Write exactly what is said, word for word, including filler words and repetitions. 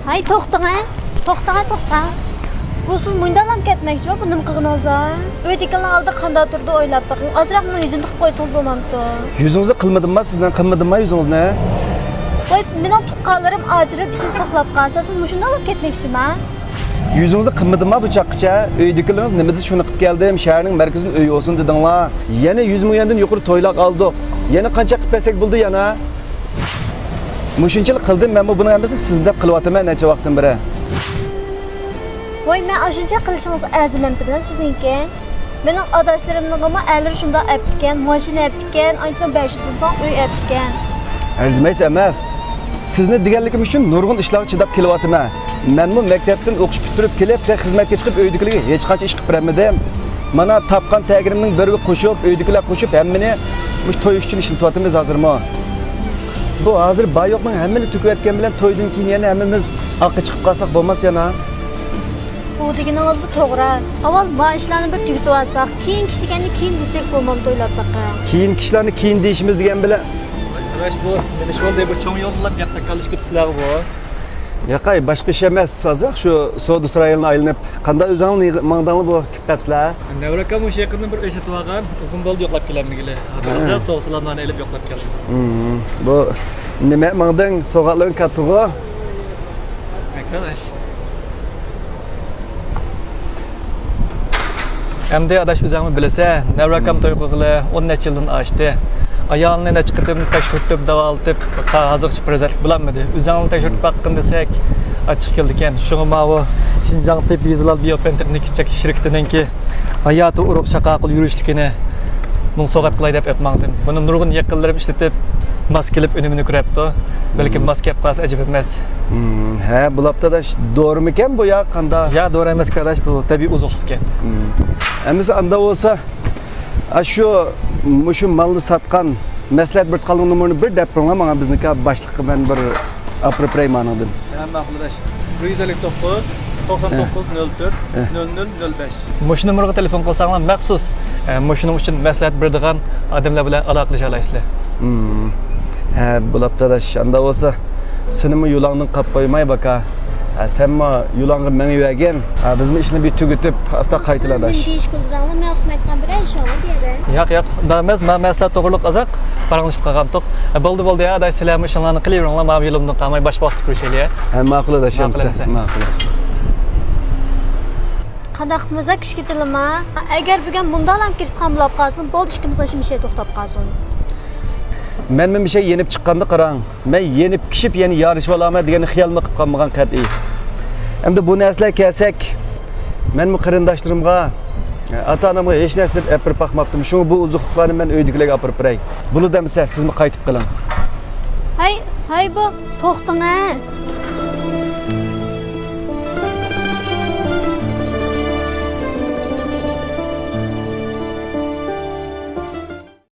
ھەي، توختاڭە، توختاڭە، توختاڭ. بۇ سىز مۇنداقلام كەتمەكچىما؟ بۇ نېمە قىلغىنىڭىز ھە؟ ئۆيدىكىلەرنىڭ ئالدىدا قانداق تۇرىدۇ ئويلاپ بېقىڭ. ئازراق مېنىڭ يۈزۈمدە قىلىپ قويسىڭىز بولمامدۇ؟ يۈزىڭىزنى قىلمىدىمما سىزنىڭ؟ قىلمىدىمما يۈزىڭىزنى؟ ۋاي، مېنىڭ تۇغقانلىرىم ئاجرىپ ئىچىدە ساقلاپ قالسا، سىز مۇشۇنداقلا كەتمەكچىما؟ يۈزىڭىزنى قىلمىدىمما بۇ چاغقىچە؟ ئۆيدىكىلىرىڭىز نېمە دېسە شۇنى قىلىپ كەلدىم، شەھەرنىڭ مەركىزىدىن ئۆي بولسۇن دېدىڭلار. يەنە يۈز مىليوندىن يۇقىرى تويلارغا ئالدۇق. يەنە قانچە قىلىپ بەرسەك بولىدۇ يەنە؟ مۇشۇنچىلىك قىلدىم مەنمۇ بۇنىڭ ھەممىسىنى سىز دەپ قىلىۋاتىمەن نەچچە ۋاقىتتىن بېرى. ۋاي، مەن ئاشۇنچە قىلىشىڭىزغا ئەرزىمەمتىمەن سىزنىڭكى؟ مېنىڭ ئاداشلىرىمنىڭغىمۇ ئەرلىرى شۇنداق ئەپتىكەن، ماشىنا ئەپتىكەن، ئايتما بەش يۈز مىڭ پاڭ ئۆي ئەپتىكەن. ئەرزىمەيسىز ئەمەس. سىزنى دېگەنلىكىم ئۈچۈن نۇرغۇن ئىشلارغا چىداپ كېلىۋاتىمەن. مەنمۇ مەكتەپتىن ئوقۇش پۈتتۈرۈپ كېلىپ، تېخى خىزمەتكە چىقىپ ئۆيدىكىلەرگە ھېچقانچە ئىش قىلىپ بېرەلمىدىم. مانا تاپقان تەگىرىمنىڭ بىرىگە قوشۇپ، ئۆيدىكىلەر قوشۇپ ھەممىنى مۇشۇ توي ئۈچۈن ئىشلىتىۋاتىمىز ھازىرمۇ. بۇ ھازىر بار يوقنىڭ ھەممىنى تۆكۈۋەتكەن بىلەن تويدىن كېيىن يەنە ھەممىمىز ئارقا چىقىپ قالساق بولماس يەنە. بۇ دېگىنىڭىزمۇ توغرا. ئاۋۋال ما ئىشلارنى بىر تۈگىتىۋالساق، كېيىنكى ئىشنى كەينىدىن دېسەك بولمامدۇ ئويلاپ بېقىڭ. كېيىنكى ئىشلارنى كېيىن دېيىشىمىز دېگەن بىلەن. ئاداش، بۇ نېمە ئىش بولدى؟ بۇ چوڭ يولدىلا گەپ تاكاللىشىپ كېتىپسىلەرغۇ بۇ. ياقاي، باشقا ئىش ئەمەس، ھازىر شۇ سودا سارايلىرىنى ئايلىنىپ. قانداق ئۆزۈڭلار ماڭدىڭلار بۇ؟ كېتىپسىلەر؟ نەۋرە ئاكام مۇشۇ يېقىندىن بىر ئۆي سېتىۋالغان، ئۇزۇن بولدى يوقلاپ كېلەلمىگىلى. ھازىر ھە. ھازىر سوغا سالاملارنى ئېلىپ يوقلاپ كەلدىم. ھىم، بۇ نېمە ماڭدىڭ؟ سوغاتلىرىڭ كاتتىغۇ؟ ئەمدى ئاداش، ئۆزۈڭمۇ بىلىسەن، نەۋرە ئاكام توي قىلغىلى ئون نەچچە يىلدىن ئاشتى. ئايالىنى نەچچە قېتىم تەكشۈرتۈپ، داۋالىتىپ، ھازىرغىچە پەرزەنتلىك بولالمىدى. ئۆزۈڭنى تەكشۈرتۈپ باققىن دېسەك، ئاچچىق كېلىدىكەن. شۇڭا ماۋۇ شىنجاڭ تېببىي زىلال بىيو پېن تېخنىكا چەكلىك شىركىتىنىڭكى ھاياتىي ئۇرۇق شاقاقۇل يۈرۈشلۈكىنى بۇنى سوۋغات قىلاي دەپ ئېلىپ ماڭدىم. بۇنى نۇرغۇن يېقىنلىرىم ئىشلىتىپ، ماس كېلىپ ئۈنۈمىنى كۆرەپتۇ. بەلكىم ماس كەپ قالسا ئەجەب ئەمەس. ھە، بولاپتۇ ئاداش. دورىمىكەن بۇ يا قاندا؟ يا، دورا ئەمەسكەن ئاداش، بۇ تەبىئىي ئوزۇقلۇقكەن. ئەمىسە ئاندا بولسا، ئاشۇ، مۇشۇ مالنى ساتقان مەسلىھەت بېرىدىغانلىق نومۇرىنى بىر دەپ بېرىڭلار ماڭا، بىزنىڭكى باشلىققا مەن بىر ئاپىرىپ بېرەي مانىڭدىن. ھە، ماقۇل ئاداش. بىر يۈز ئەللىك توققۇز، توقسان توققۇز، نۆل تۆت، نۆل نۆل، نۆل بەش. مۇشۇ نومۇرغا تېلېفون قىلساڭلار مەخسۇس، ئە، مۇشۇنىڭ ئۈچۈن مەسلىھەت بېرىدىغان ئادەملەر بىلەن ئالاقىلىشالايسىلەر. ھە، بولاپتۇ ئاداش. ئاندا بولسا، سېنىمۇ يۇلاڭدىن قاپ قويماي، باكا. ھە، سەنمۇ يۇلاڭغا مېڭىۋەرگىن. ھە، بىزمۇ ئىشنى بىر تۈگىتىپ، ئاستا قايتىلا ئاداش. سىز نېمە دېيىشكە بولىدىڭلار؟ مەن ئۇقمايدىغان بىرەر ئىش بارمۇ بۇ يەردە؟ ياق، ياق، ئۇنداق ئەمەس. مانا مەسىلە توغرۇلۇق ئازراق پاراڭلىشىپ قالغانتۇق. ھە، بولدى، بولدى، يا ئاداش، سىلەرمۇ ئىشىڭلارنى قىلىۋېرىڭلار، مانا يولۇمدىن قالماي، باشقا ۋاقىتتا كۆرۈشەيلى، يا. ھە، ماقۇل ئاداش، ماقۇل ئەمىسە. ماقۇل ئەمىسە. ماقۇل. قانداق قىلىمىز، كىشىگە تىلىما؟ ئەگەر بۈگۈن مۇنداقلام كېتىدىغان بولۇپ قالسۇن، بولدى، ئىككىمىزنىڭ ئىشى مۇشۇ يەردە توختاپ قالسۇن. مەنمۇ مۇشۇ يېنىپ چىققاندا قاراڭ. مەن يېنىپ پىشىپ يەنە يارىشىۋالامەن دېگەننى خىيالمۇ قىلىپ قالمىغان قەتئىي. ئەمدى بۇ نەرسىلەرگە كەلسەك، مەنمۇ قېرىنداشلىرىمغا، ئاتا-ئانامغا ھېچ نەرسە ئېلىپ بېرىپ باقماپتىمەن. شۇڭا بۇ ئوزۇقلۇقلارنى مەن ئۆيدىكىلەرگە ئاپىرىپ بېرەي. بولىدۇ ئەمىسە، سىزمۇ قايتىپ قېلىڭ. ھەي، ھەي بۇ، توختىڭە.